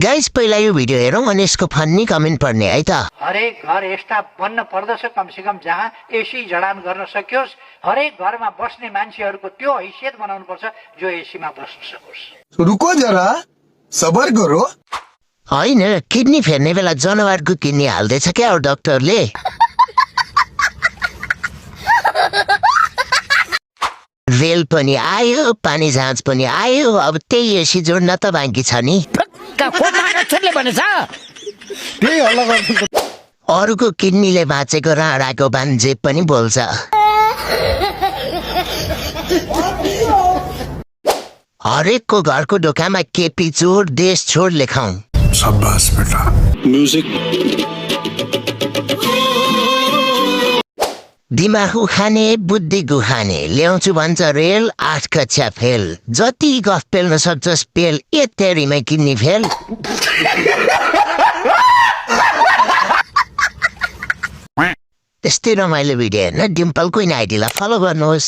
Guys पहिला यो video हेरौँ अनि यसको फन्नी कमेन्ट पढ्ने है त। हरेक घर यस्ता बन्न पर्दछ कमसेकम जहाँ एसी जडान गर्न सकियोस्। हरेक घरमा बस्ने मान्छेहरूको त्यो हैसियत बनाउनु पर्छ जो एसीमा बस्न सकोस्। रुको जरा सबर करो। होइन किडनी फेर्ने बेला जनावरको किडनी हाल्दैछ क्या डाक्टरले। रेल पनि आयो, पानी जहाज पनि आयो, अब त्यही एसी जोड्न त बाँकी छ नि। अरूको किडनीले बाँचेको राडाको बान्जे पनि बोल्छ। हरेकको घरको ढोकामा केपी चोर देश छोड लेखाउँ। शाबाश बेटा। म्युजिक दिमाग उखाने बुद्धि गुखाने ल्याउँछु भन्छ रेल 8 कक्षा फेल। जति गफ पेल्न सक्छस् पेल, यत्तेरीमै किन्ने फेल। त्यस्तै रमाइलो भिडियो हेर्न डिम्पल क्विन आइडीलाई फलो गर्नुहोस्।